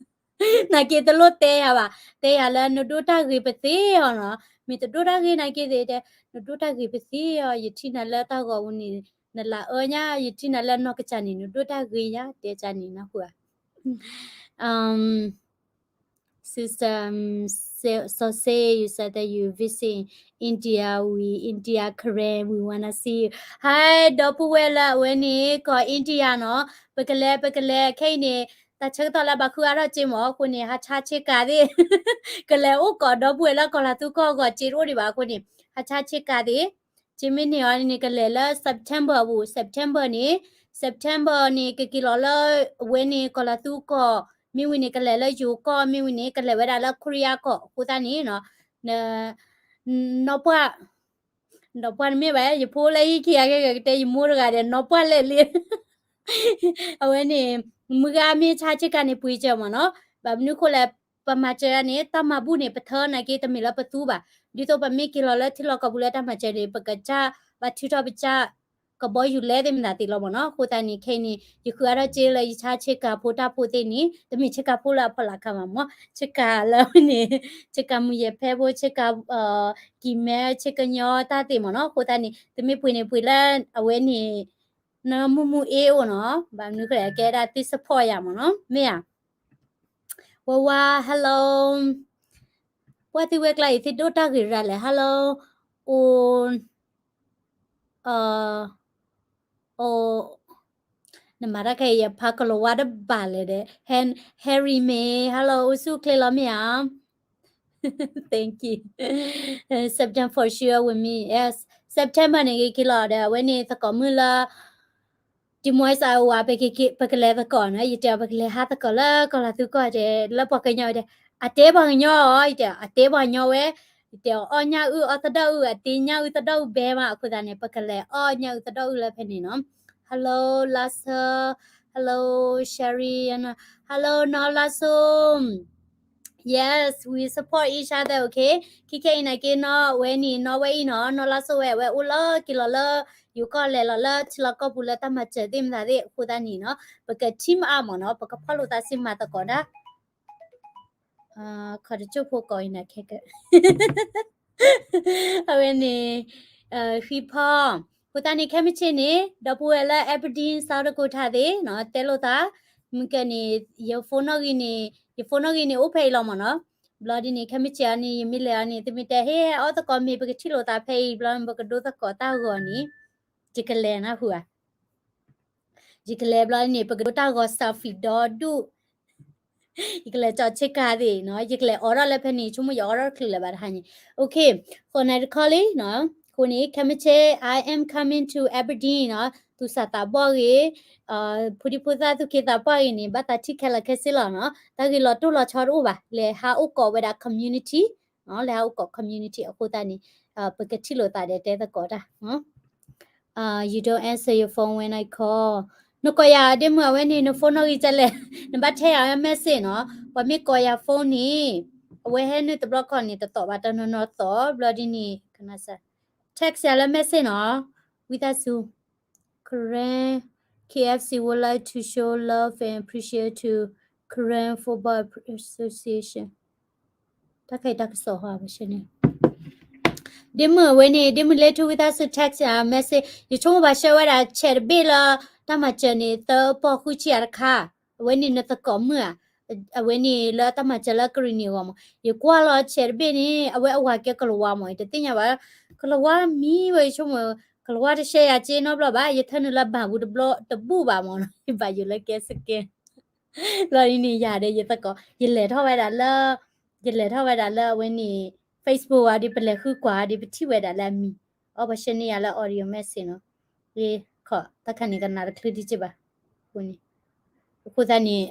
နာ်က့တလိၣ်တဲယၤဘၣ်, တဲယၤလၢနဒိၣ်တၢ်ဂ့ၤပသ့အီၤနီၤ, မ့ၢ်တဒိၣ်တၢ်ဂ့ၤနာ်က့သ့ၣ်တဲ, နဒိၣ်တၢ်ဂ့ၤပသ့အီၤ, ယထံၣ်နၤလၢတၢ်ဂီၤပူၤန့ၣ် နလၤအၢညါ, ယထံၣ်နၤလၢနီၢ်ကစၢ်န့ၣ် နဒိၣ်တၢ်ဂ့ၤညါ တဲကၢ်န့ၣ်နီၤဃုဧါ. Sister, um, Sa-, Sose, you said that you visit India, we India Karen, we wanna see you. Hi, ဒီပုၢ်ဝဲၢ်လၢအဝဲန့ၣ် ကီၢ် India နီၤ, ပကလဲၤ ပကလဲၤ ခဲအံၤန့ၣ် တၢ်ဆၢကတီၢ်လၢဘၣ်ဃုအါထီၣ်စ့မ့ၢ်အဃိန့ၣ် ဟးဆါဆ့ကၤသ့ၣ်, ကလဲၤအိၣ်ကီးဒီပုၢ်ဝဲၢ်လၢကီၢ်လၤသူကီၢ်အဂီၢ် စ့တအိၣ်ဒံးဘၣ်အဃိန့ၣ် ဟးဆါဆ့ကၤသ့ၣ်, စ့မ့ၢ်န့ၢ်အီၤန့ၣ် ကလဲၤလၢ September အပူၤ, September န့ၣ်, September န့ၣ် ကက့ၤလီၤလၢ အဝဲန့ၣ် ကီၢ်လၤသူကီၢ်, မ့ၢ်ဝံၤန့ၣ် ကလဲၤလၢယိၤကီၢ်, မ့ၢ်ဝံၤန့ၣ် ကလဲၤဝဲဒၣ်လၢ Korea ကီၢ်, အဃိသတးန့ၣ်နီၤ, နီၢ်ပှၢ်, နီၢ်ပှၢ်တမ့ၢ်ဘၣ်, ယဖိလၢဟံၣ်ခံဂၤကတဲယမိၢ်တဂၤဒီး နီၢ်ပှၢ်လဲၣ်လံ အဝဲန့ၣ် မုၢ်ဂၤမ့ၢ်ဆါဆ့ကၤန့ၣ် ပှ့ၤစၢၤမ့ၢ်နီၤ, ဘၣ်မနုၤဃိလဲၣ်, ပမၤစၢၤန့ၣ် တၢ်မၤဘူၣ်န့ၣ် ပထၢနာ်က့ တမ့ၢ်လၢပသူဘၣ်, ဒ်သိးပမ့ၢ်က့ၤလီၤလၢထံလီၢ်ကီၢ်ပူၤလၢတၢ်မၤစၢၤန့ၣ် ပကစၢ်ဘၣ်ထုးထီၣ်ပစၢ် ကဘီယူၤလဲသ့ၣ်မတၤသ့ၣ်လီၤမ့ၢ်နီၤ, အဃိသတးန့ၣ် ခဲအံၤန့ၣ် ယဃုအါထီၣ်စ့လၢယဆါဆ့ကၤဖိတၢ်ဖိသ့ၣ်န့ၣ် တမ့ၢ်ဆ့ကၤဖိလၢအဖီလာ်ခါဘၣ်မ့ၢ်, ဆ့ကၤလၢဝဲန့ၣ် ဆ့ကၤမုၢ်ယဲၢ်ဖဲဖိ ဆ့ကၤ ကံၤမဲ ဆ့ကညီတၢ်သ့ၣ်မ့ၢ်နီၤ, အဃိသတးန့ၣ် တမ့ၢ်ပှ့ၤန့ၣ်ပှ့ၤလၢအဝဲန့ၣ် နမုၢ်မုၢ်အ့အိၣ်နီၤ, ဘၣ်မနုၤဃိလဲၣ် ကဲဒၣ်သ့ၣ် support ယၤမ့ၢ်နီၤ, မ့ၢ်ဧါ. ဝါဝါ hello, ပှၤသ့ၣ်ဝဲကျါအံၤသ့ၣ်ဒိၣ်တၢ်ဂ့ၤရၤလဲၣ် hello, အိၣ်, အိၣ်, နမၤတၢ်ခဲအံၤ ယဖးကလီၤဝါတဘၣ်လဲၣ်ဒီး Harry မ့ၢ် hello အိၣ်ဆူၣ်အိၣ်ချ့လီၤမ့ၢ်ဧါ. Thank you. September for sure with me. Yes. September န့ၣ် ကက့ၤလီၤဒီး အဝဲန့ၣ်သကိးမုၢ်လၢ Des Moines, Iowa ပကလဲၤသကိးနီၤ, ယတဲအီၤ ပကလဲၤဟးသကိးလၢကီၢ်လၤသူကီၢ်တဲ လၢပှၤကညီတဲ, အတဲပှၤကညီအီၤ ယတဲ အတဲပှၤကညီဝဲ, ယတဲအီၤ အီၣ်ညၣ်အုၣ်အီသဒီၣ်အုၣ် အတ့ညၣ်အုၣ်သဒီၣ်အုၣ်ဘဲမး အဃိသတးန့ၣ် ပကလဲၤအီၣ်ညၣ်အုၣ်သဒီၣ်အုၣ်လၢဖဲန့ၣ်နီၤ. Hello Lasso, hello Sherry, hello နီၢ်လါစိ. Yes, we support each other, okay. ခဲခဲအံၤန့ၣ်က့နီၢ်ဝဲန့ၣ် နီၢ်ဝဲအံၤနီၤ နီၢ်လါစိဝဲ အဝဲအိၣ်လီၤက့ၤလီၤလၢ ယိၤကီၢ်လဲၤလီၤလၢထံလီၢ်ကီၢ်ပူၤလၢတၢ်မၤစၢၤသ့ၣ်မတၤသ့ၣ် အဃိသတးန့ၣ်နီၤ ပက team up မ့ၢ်နီၤ ပကဖီၣ်လိာ်သးစ့မၤသကိးဒၣ် ခီတကၠိၢ်ဖိကိးအံၤန့ၣ်ခဲက အဝဲန့ၣ် ဃံဖီ အဃိသတးန့ၣ် ခဲမုၢ်ဆ့ၣ်န့ၣ် ဒီပုၢ်ဝဲၢ်လၢ Aberdeen South Dakota သ့ၣ်နီၤ တဲလိာ်သး မုၢ်ကၢန့ၣ် ယ phone နီၣ်ဂံၢ်န့ၣ် ယ phone နီၣ်ဂံၢ်န့ၣ် အိၣ်ဖဲအံၤလီၤမ့ၢ်နီၤ. ဘျီဒ်န့ၣ် ခဲမုၢ်ဆ့ၣ်အံၤန့ၣ် ယမ့ၢ်လဲၤအီၤန့ၣ် သုမ့ၢ်တဲ ဟ့ၣ်အီၣ်သကိးမ့ၤ ပကထံၣ်လိာ်သးဖဲအံၤ ဘျီပကဒိသကိးတၢ်ဂီၤန့ၣ် ယကလဲၤနၢ်ဟူဧါ ယကလဲၤဘျီန့ၣ် ပကဒိတၢ်ဂီၤ selfie ဒီဒူၣ် ယကလဲၤကၠီဆ့ကၤသ့ၣ်နီၤ ယကလဲၤအိးထီၣ်လၢဖဲန့ၣ် ဆိကမိၣ်ယအိးထီၣ်တချုးလၢၤဘၣ်တဟါန့ၣ် okay ဃိးနံၤတခီလံနီၤ အဃိန့ၣ် ခဲမုၢ်ဆ့ၣ် I am coming to Aberdeen နီၤ သူၣ်စၢ်သးဘီၣ်ဂ့ၤ ဖိဒံဖိသၣ်သူၣ်က့သးပှၢ်ဂ့ၤန့ၣ် ဘၣ်သးထံၣ်ခဲလၢာ်ခဲဆ့လီၤနီၤ တၢ်ဂ့ၢ်လီၤတိၢ်လီၤဆီတအိၣ်ဘၣ် လဲၤဟးအိၣ်ကိးဝဲဒၣ် community လဲၤဟးအိၣ်ကိး community အဃိသတးန့ၣ် ပကထံၣ်လိာ်သးဒီးတဲသကိးတၢ် You don't answer your phone when I call. နကိးယၤဒ့မုၣ် အဝဲန့ၣ် န phone နီၣ်ဂံၢ်ကလဲၣ် နဘၣ်ထဲယၤ message နီၤ ပှၤမ့ၢ်ကိးယၤ phone န့ၣ် အဝဲဟဲနုာ်တဘျီခီန့ၣ် တသိးဘၣ်တနီၤနီၤသိး ဘျီဒ်န့ၣ် text ယၤလၢ message နီၤ ဝံသးစူၤ Karen, K F C would like to show love and appreciate to Karen Football Association. တၢ်ခဲအံၤတၢ်ကစီၣ်ဟီ ပဆှၢန့ၣ် ဒ့မုၣ်အဝဲန့ၣ် ဒ့မုၣ်လၢထူဝံသးစူၤ text ယၤ message ယဆိကမိၣ်ဘၣ်ဆှၢဝဲဒၣ် ဆဲးတဘ့ၣ်လၢ တၢ်မၤစၢၤန့ၣ် သၢပီၢ်ဃုဆံယၤတခါ အဝဲန့ၣ်နသကိးမုၣ်ဧါ အဝဲန့ၣ်လၢတၢ်မၤစၢၤလၢကရံၣ်နံၣ်အဂီၢ်မး ယကွၢ်လီၤဆဲးတဘ့ၣ်န့ၣ် အဝဲအဝၤကဲကလၤဝါမး ယတသ့ၣ်ညါဘၣ် ကလၤဝါမံဝဲ ယဆိကမိၣ် ကလၤဝါတရှဲယၤက့နီတဘျီဘၣ် ယထၢနုာ်လၢဘၣ်ပူၤတဘျီတဘူၣ်ဘၣ်မးနီၤ ယဘၣ်ယိၣ်လၢကဲစကဲ လီၤဒ်န့ၣ်ယၤဒီးယသကိး ယလဲၤထီၣ်ဝဲဒၣ်လၢ ယလဲၤထီၣ်ဝဲဒၣ်လၢအဝဲန့ၣ် Facebook ဝဲဒီး ပလဲၤဃုကွၢ်ဒီး ပထံၣ်ဝဲဒၣ်လၢအမံၤ အီ ပှၤဆှၢန့ၢ်ယၤလၢ audio message နီၤ ဂ့ၤခီ တၢ်ခါန့ၣ်ကနၣ်တချုးဒံးက့ဘၣ် အဃိန့ၣ် အဃိသတးန့ၣ်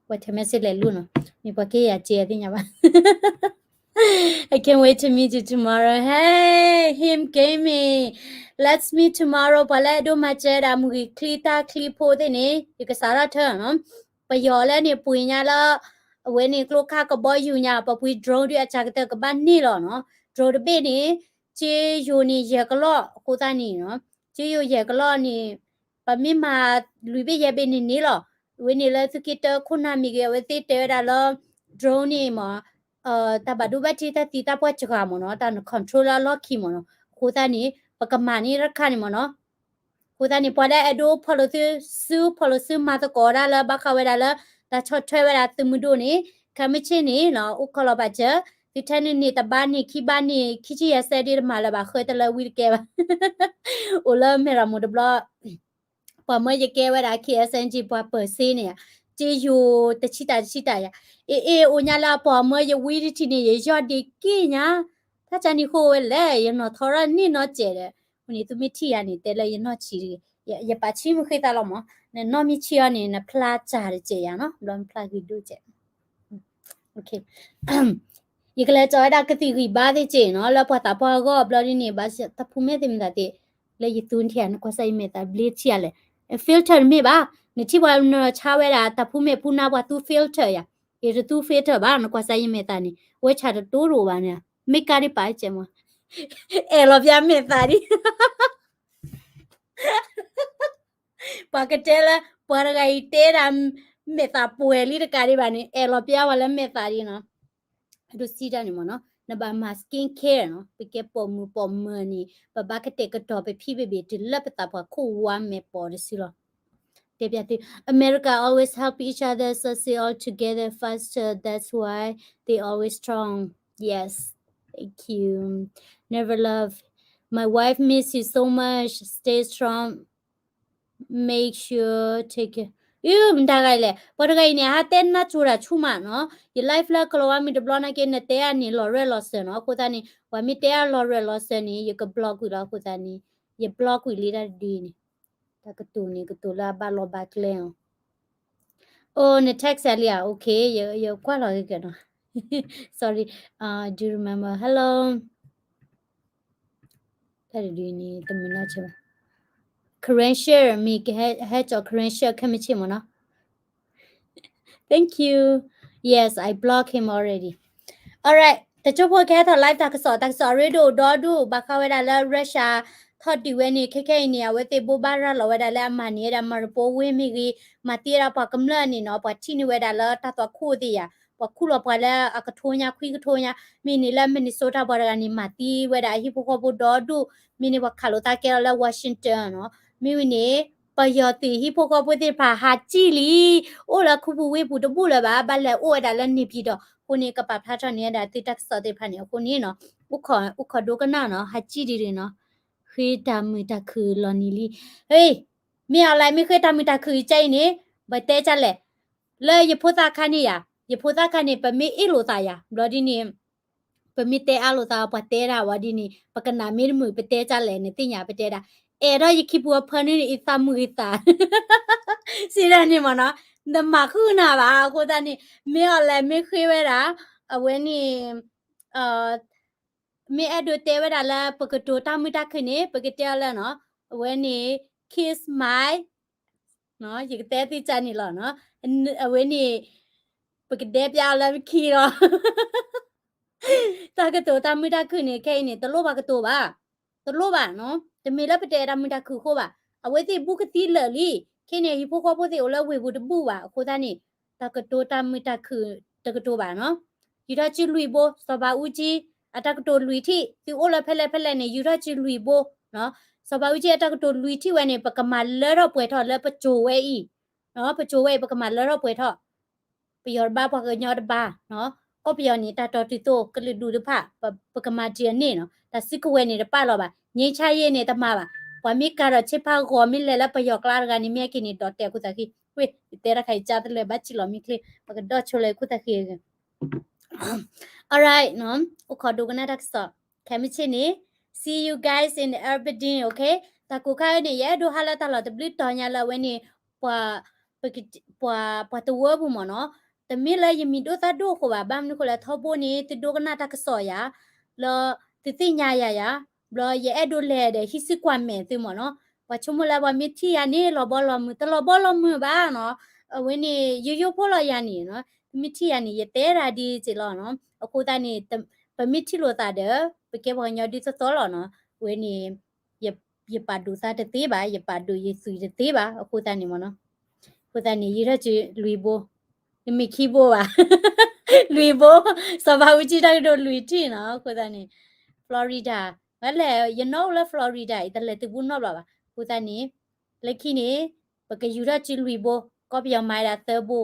ပှၤထဲ message လဲၤလိၤနီၤ မ့ၢ်ပှၤကဲယၤက့အသ့ၣ်ညါဘၣ် I can't wait to meet you tomorrow. Hey, him gaming. Let's meet tomorrow. ပှၤလၢအဲၣ်ဒိးမၤစၢၤဒၣ်မုၢ်ဂံၢ်ချံတၢ်ချံဖိသ့ၣ်န့ၣ် ယကစးထီၣ်ထၢနီၤ ပယီၤလၢန့ၣ်ပှ့ၤညါလၢ အဝဲန့ၣ်ကျိခါကဘီယူၤညါ ပှၤပှ့ၤ drone ဒုးအစှၤကတၢၢ်ကဘၣ်န့ၢ်လီၤနီၤ drone တဘ့ၣ်န့ၣ် ကၠ့ယိၤန့ၣ်ယဲၢ်ကလီၢ် အဃိသတးန့ၣ်နီၤ ကၠ့ယိၤယဲၢ်ကလီၢ်န့ၣ် ပမ့ၢ်မၤလွံၢ်ဘ့ၣ်ယဲၢ်ဘ့ၣ်န့ၣ်န့ၢ်လီၤ အဝဲန့ၣ်လၢသုးက့တၢခိၣ်နၢ်မ့ၢ်ဂ့ၤ အဝဲသ့ၣ်တဲဝဲဒၣ်လၢ drone န့ၣ်မး တၢ်ဘၣ်ဒိဘၣ်ထံးတၢ်သံတၢ်ပှၢ်စှၤမးနီၤ တၢ်န control လၢအလီၢ်ခံမးနီၤ အဃိသတးန့ၣ် ပကမၤန့ၢ်တခါန့ၣ်မးနီၤ အဃိသတးန့ၣ် ပှၤလၢအဲၣ်ဒိးဖီၣ်လိာ်သု စုဖီၣ်လိာ်စုမၤသကိးဒၣ်လၢ ဘၣ်ဃးဝဲဒၣ်လၢ တၢ်ဆီၣ်ထွဲဝဲဒၣ်သုးမုၢ်ဒိၣ်န့ၣ် ခဲမုၢ်ဆ့ၣ်န့ၣ်နီၤ အိၣ်ခိးလီၤဘၣ်စၢၤ သုထဲနုာ်န့ၣ် တဘါန့ၣ် ခံဘါန့ၣ် ခံဆံယဲၢ်စဲဒ်တမၤလၢၤဘၣ် ဃၢတလၢဝံတကဲဘၣ် အိၣ်လၢမဲၢ်ရမူတဘျီ ပှၤမၢယကဲဝဲဒၣ် K S N G ပှၤပၢၤစ့န့ၣ် ကၠ့ယိၤတဆံတၢ်တဆံတၢ်ယၤ အ့ၣ်အ့ၣ် အိၣ်ညါလၢအပှၤမၢယဝံတထံၣ်န့ၣ် ယယီၣ်ဒ့က့ၢ်ညါ တၢ်ကၢ်နံၤဃိဝဲလဲၣ် ယနီၣ်ထီၣ်ထီၣ်န့ၢ်နီၢ်စဲးဒီး အဃိန့ၣ် သုမ့ၢ်ထံၣ်ယၤန့ၣ် တဲလၢယနီၢ်ဆံးတဂ့ၤ ယပာ်ဆံးမုၢ်ဃ့သးလီၤမး နနီၢ်မ့ၢ်ဆံးအီၤန့ၣ် နဖျါစၢ်တစဲးယၤနီၤ ဘျီနဖျါဂ့ၤဒိၣ်စဲး ယကလဲၤကၠီၤဝဲဒၣ်ကသံၣ်ဂံၢ်ဘါသ့ၣ်က့ၢ်နီၤ လၢပှၤသးပှၢ်အဂီၢ် ဘျီဒ်န့ၣ် ဘၣ်တၢ်ဖူမဲာ်သ့ၣ်မတၤသ့ၣ် လၢယသူထံၣ် နကွၢ်စၢ်ယမဲာ်သးဘျ့ထံၣ်ဧါလဲၣ် filter တမ့ၢ်ဘၣ် နထံၣ်ပှၤနဆါဝဲဒၣ် တၢ်ဖူမဲာ်ဖူနါပှၤသူ filter ယၤ ယတသူ filter ဘၣ် နကွၢ်စၢ်ယမဲာ်သးန့ၣ် ဝဲဆၣ်တတိတအိၣ်ဘၣ်န့ၣ် မ့ၢ်ကါဒ်ပာ်ကဲမး အဲၣ်လီၤပျၢ်မဲာ်သးဒ် ပှၤကတဲလၢ ပှၤတဂၤအံၤတဲဒၣ် မဲာ်သးပှဲၤလံတကးဒံးဘၣ်န့ၣ် အဲၣ်လီၤပျၢ်ဝဲလၢမဲာ်သးဒ်နီၤ အဒိစံတၢ်န့ၣ်မ့ၢ်နီၤ နဘၣ်မၤ skin care နီၤ ပကဲပိာ်မုၣ်ပိာ်မၢၤန့ၣ် ပဘၣ်ကတဲာ်ကတီၤပဖံပဘ့ၣ် တုၤလၢပသးပှၢ်ခိၣ်ဝါမဲာ်ပိာ်တစုလီၤ တဲပျၢ်သု America always help each other, succeed all together faster. That's why they always strong. Yes. Thank you. Never love. My wife miss you so much. Stay strong. Make sure take care. အု မတၤဂၤလဲၣ် ပှၤတဂၤအံၤန့ၣ် ဟးတဲနၢ်စိၤတၢ်ဆူၣ်မးနီၤ ယ live လၢကလီၤဝါမုၢ်တဘျီနာ်က့ နတဲအန့ၣ် လီၤရၢၢ်လီၤစၢၤနီၤ အဃိသတးန့ၣ် ပှၤမ့ၢ်တဲအလီၤရၢၢ်လီၤစၢၤန့ၣ် ယက block ကွံာ်လီၤ အဃိသတးန့ၣ် ယ block ကွံာ်လံတၢ်တဒုန့ၣ် တၢ်ကတိၤန့ၣ် ကတိၤလၢအဘၣ်လီၢ်ဘၣ်ကျဲအီၤ အိ န text လံဧါ okay ယကွၢ်လီၤဂ့ၤကနီၤ sorry, do you remember? Hello. ဖဲတဒုန့ၣ် တမုၢ်နီၢ်ဆၢဘၣ်. Karen share မ့ၢ်ကဟဲ ဟဲကၠီ Karen share ခဲမုၢ်ဆ့ၣ်မ့ၢ်နီၤ. Thank you. Yes, I block him already. Alright, တကၠိဖိကဟဲထီၣ် live တၢ်ကစီၣ် တၢ်ကစီၣ်အရ့ဒိၣ်ဒီဒူၣ် ဘၣ်ဃးဝဲဒၣ်လၢ Russia ထီၣ်ဒုးဝဲန့ၣ် ခဲခဲအံၤန့ၣ် အဝဲသ့ၣ်ဘိးဘၣ်ရၤလီၤဝဲဒၣ်လၢအမၤန့ၢ်ဝဲဒၣ် Mariupol ဝ့ၢ်မ့ၢ်ဂ့ၤ, မၤသံဝဲဒၣ်ပှၤကမျၢၢ်န့ၣ်နီၤ, ပှၤထံၣ်န့ၢ်ဝဲဒၣ်လၢတၢ်သွၣ်ခိၣ်သ့ၣ်ယၤ, ပှၤခူၣ်လီၤပှၤလၢအကထိညါ ခွံကထိညါ, မ့ၢ်န့ၣ်လၢ Minnesota ပှၤတဂၤန့ၣ် မၤသံဝဲဒၣ်အဟံၣ်ဖိဃီဖိဒီဒူၣ်, မ့ၢ်န့ၣ်ပှၤခးလိာ်သးကဲထီၣ်လၢ Washington နီၤ, မ့ၢ်ဝံၤန့ၣ် ပယီၤသုးဟံၣ်ဖိဃီဖိသ့ၣ်တဖၣ်ဟးကံၣ်လံ, အိၣ်လၢခူပူၤဝ့ၢ်ပူၤတဘူၣ်လၢၤဘၣ်, ဘၣ်လဲၤအိၣ်ဝဲဒၣ်လၢ နေပြည်တော် အဃိန့ၣ် ကပာ်ဖျါထီၣ်န့ၢ်ဝဲဒၣ်သုတၢ်ကစီၣ်သ့ၣ်တဖၣ်န့ၣ် အဃိန့ၣ်နီၤ, အိၣ်ခိး အိၣ်ခိးဒိကနၣ်နီၤ, ဟးကံၣ်ဒံးဒံးနီၤ, ဃ့တၢ်မုာ်တၢ်ခုၣ်လီၤနံၤလံ, ဟ့, မ့ၢ်အီၤလဲၣ် မ့ၢ်ဃ့တၢ်မုာ်တၢ်ခုၣ်ကဲအံၤန့ၣ်, ပတဲကလဲၣ်, လၢယဖိသၣ်ခါန့ၣ်ယၤ, ယဖိသၣ်ခါန့ၣ် ပမ့ၢ်အ့ၣ်လိာ်သးယၤ, ဘျီဒ်န့ၣ် ပမ့ၢ်တဲအါလိာ်သး ပှၤတဲဒၣ်ဝဲဒ်န့ၣ် ပကနၣ်မ့ၢ်တမုာ် ပတဲကလဲၣ်န့ၣ် သ့ၣ်ညါပတဲဒၣ်, အဲၣ်ဒိးယခံပူၤအဖၢနုၢ်န့ၣ် အံသးမုာ်ဂ့ၤသး စံးဒၣ်န့ၣ်မ့ၢ်နီၤ, နမၤဃုာ်နၤဘၣ် အဃိသတးန့ၣ် မ့ၢ်အီၤလဲၣ် မ့ၢ်ဃ့ဝဲဒၣ်, အဝဲန့ၣ် မ့ၢ်အဲၣ်ဒိးတဲဝဲဒၣ်လၢ ပကတိၤတၢ်မုာ်တၢ်ခုၣ်န့ၣ် ပကတဲအီၤလၢနီၤ, အဝဲန့ၣ် kiss my ယကတဲသ့ၣ်ကန့ၣ်လီၤနီၤ, အဝဲန့ၣ် ပကတဲပျးအီၤလၢပခံလီၤ. တၢ်ကတိၤတၢ်မုာ်တၢ်ခုၣ်န့ၣ် ခဲအံၤန့ၣ် တလိၣ်ဘၣ်ကတိၤဘၣ်, တလိၣ်ဘၣ်နီၤ, တမ့ၢ်လၢပတအဲၣ်တၢ်မုာ်တၢ်ခုၣ်အဃိဘၣ်, အဝဲသ့ၣ်ဘူးကသံလၢာ်လံ, ခဲန့ၣ် ဟံၣ်ဖိဃီဖိသ့ၣ်အိၣ်လၢဝ့ၢ်ပူၤတဘူၣ်ဘၣ်, အဃိသတးန့ၣ် တၢ်ကတိၤတၢ်မုာ်တၢ်ခုၣ်တကတိၤဘၣ်နီၤ, ယူၤထီၣ်စုလွံၢ်ဘိ, စီၤဘးအူကၠံ အတၢ်ကတိၤလွံၢ်ထံၣ်, သုအိၣ်လၢဖဲလဲၣ်ဖဲလဲၣ်န့ၣ် ယူၤထီၣ်စုလွံၢ်ဘိ, စီၤဘးအူကၠံအတၢ်ကတိၤလွံၢ်ထံၣ်ဝဲန့ၣ် ပကမၤလၢထီၣ်ပှဲၤထီၣ်လၢပစိၤဝဲအံၤ, ပစိၤဝဲအံၤ ပကမၤလၢထီၣ်ပှဲၤထီၣ် ပယီၤတဘါ ပှၤကညီတဘါ, ကီၢ်ပယီၤန့ၣ် တၢ်တီတုၤသိး ကလုာ်ဒူၣ်တဖၣ် ပကမၤတံၢ်အန့ၣ်နီၤ, တၢ်စုကဝဲၤန့ၣ်တပာ်လီၤဘၣ်, ငြိမ်းချမ်းရေးန့ၣ် တမၤဘၣ်, ပှၤမ့ၢ်ကၤထီၣ်ဆ့ဖးဂီၤ မ့ၢ်လဲၤလၢပယီၤကျါတဂၤန့ၣ် မ့ၢ်ဟဲက့ၤန့ၣ် ဒိးတဲခိၣ်သးဃံ, ဝ့ၢ် ယတဲတၢ်ခါအံၤ ကၢ်တလၢာ်ဘၣ်စံၣ်လီၤမ့ၢ်ချ့, ပကဒီၣ်ဆိလၢခိၣ်သးဃံအဂ့ၢ် Alright နီၤ, အိၣ်ခိးဒိကနၣ်တၢ်ကစီၣ်, ခဲမုၢ်ဆ့ၣ်န့ၣ် see you guys in Aberdeen, okay? တၢ်ကိၢ်ခါအံၤန့ၣ် ယအဲၣ်ဒိးဟးလၢတၢ်လီၢ်တဘျုးတီၤညါလၢအဝဲန့ၣ် ပှၤ ပှၤတဝၢပူၤမ့ၢ်နီၤ, တမ့ၢ်လၢယမံၤဒိၣ်သၣ်ဒိၣ်အဃိဘၣ်, ဘၣ်မနုၤအဃိလဲၣ် ထီဘိန့ၣ် သုဒိကနၣ်တၢ်ကစီၣ်ယၤ, လၢသုသ့ၣ်ညါယၤယၤ, ဘျီယအဲၣ်ဒိးလဲၤဒီးဟံးစုကွၢ်မဲာ်သုမ့ၢ်နီၤ, ပှၤဆိကမိၣ်လၢပှၤမ့ၢ်ထံၣ်ယၤန့ၣ် လီၤဘီလီၤမုၢ်, တလီၤဘီလီၤမုၢ်ဘၣ်နီၤ, အဝဲန့ၣ် ယိယိဖိလီၤယၤန့ၣ်နီၤ, သုမ့ၢ်ထံၣ်ယၤန့ၣ် ယတဲဒၣ်ဒ်စ့ၢ်လီၤနီၤ, အဃိသတးန့ၣ် ပမ့ၢ်ထံၣ်လိာ်သးဒီး ပကဲပှၤကညီဒ်သိးသိးလီၤနီၤ, အဝဲန့ၣ် ယပာ်ဒိၣ်သးတသ့ဘၣ်, ယပာ်ဒိၣ်ယသွံၣ်တသ့ဘၣ်, အဃိသတးန့ၣ်မ့ၢ်နီၤ, အဃိသတးန့ၣ် ယံာ်ထီၣ်စုလွံၢ်ဘိ, တမ့ၢ်ခံဘိဘၣ်, လွံၢ်ဘိ, စီၤဘးအူကၠံတၢ်ကတိၤလွံၢ်ထံၣ်နီၤ, အဃိသတးန့ၣ် Florida, ဝဲလဲၣ် ယနီၣ်အိၣ်လၢ Florida အံၤ တလဲၤသုးဘူးနီတဘျီဘၣ်, အဃိသတးန့ၣ် လၢခံန့ၣ် ပကယူၤထီၣ်စုလွံၢ်ဘိ, ကီၢ်ပယီၤမၤဝဲဒၣ်သၢဘိ,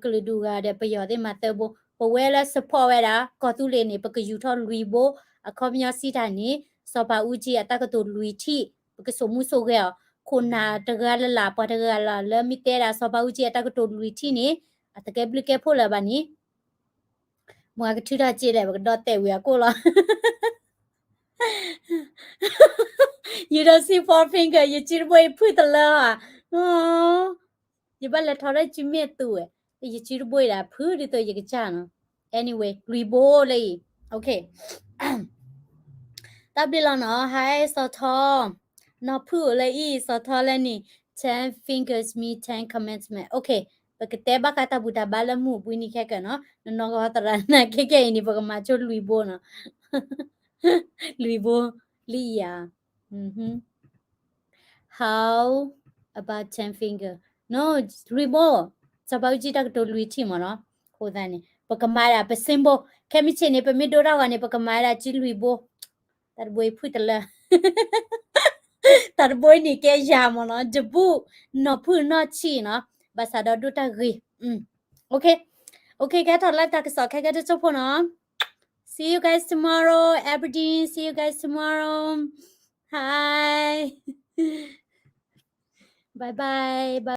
ကလုာ်ဒူၣ်ဂၤဒီးပယီၤသ့ၣ်မၤသၢဘိ, ပဝဲလၢ support ဝဲဒၣ် ကီၢ်သူလ့ၤန့ၣ် ပကယူၤထီၣ်လွံၢ်ဘိ, အခီပညီစံးတၢ်န့ၣ် စီၤဘးအူကၠံအတၢ်ကတိၤလွံၢ်ထံၣ်, ပကစိာ်မူစိာ်ဂဲၤအီၤ, ခိၣ်နၢ်တဂၤလၢ်လၢ် ပှၤတဂၤလၢ်လၢ် လၢမ့ၢ်တဲဒၣ်စီၤဘးအူကၠံအတၢ်ကတိၤလွံၢ်ထံၣ်န့ၣ် အတကဲဘျုးကဲဖှိၣ်လၢၤဘၣ်န့ၣ် မ့ၢ်ကထုးထီၣ်က့ၤလဲၣ် ပကဒီးတဲာ်ဝံၤအကိၣ်လီၤ. ယူၤထီၣ်စု four finger ယစုတဘိအံၤဖုၣ်တလၢဧါ, ယဘၣ်လဲၤထီၣ်လၢစုမ့ၢ်အသူဝဲ, ယစုတဘိအံၤဒၣ်ဖုၣ်ဒ်သိးယကစၢ်နီၤ, anyway လွံၢ်ဘိလၢအံၤ, okay တၢ်ဘျုးလီၤနီၤ, hi စီၤထီ, နီၢ်ဖုၣ်အိၣ်လၢအံၤ စီၤထီလၢန့ၣ်, ten fingers mean ten commandment, okay ပကတဲဘၣ်ဃးတၢ်ဘူၣ်တၢ်ဘါလၢမုၢ်ဘှံးနံၤခဲကၢနီၤ, နနီၢ်ကီၢ်သရၣ်နၤခဲကဲအံၤန့ၣ် ပကမၤဆိလွံၢ်ဘိနီၤ, လွံၢ်ဘိလံဧါ, how about ten finger, no လွံၢ်ဘိ, စီၤဘးအူကၠံတၢ်ကတိၤလွံၢ်ထံၣ်မ့ၢ်နီၤ, အဃိသတးန့ၣ် ပကမၤဒၣ်ပ symbol, ခဲမုၢ်ဆ့ၣ်န့ၣ် ပမ့ၢ်ဒိတၢ်ဂီၤန့ၣ် ပကမၤဒၣ်စုလွံၢ်ဘိ တၢ်တဘိအံၤဖုၣ်တလၢ, တၢ်တဘိအံၤန့ၣ်ကဲယၤမ့ၢ်နီၤ, တဘူၣ်, နီၢ်ဖုၣ်နီၢ်ဆံၣ်နီၤ, ဘၣ်ဆၣ်ဒီးဒိၣ်တၢ်ဂ့ၤ, okay, okay ကဲထီၣ် live တၢ်ကစီၣ်ခဲကဲတစိၢ်ဖိနီၤ, see you guys tomorrow, Aberdeen, see you guys tomorrow, hi, bye bye, bye.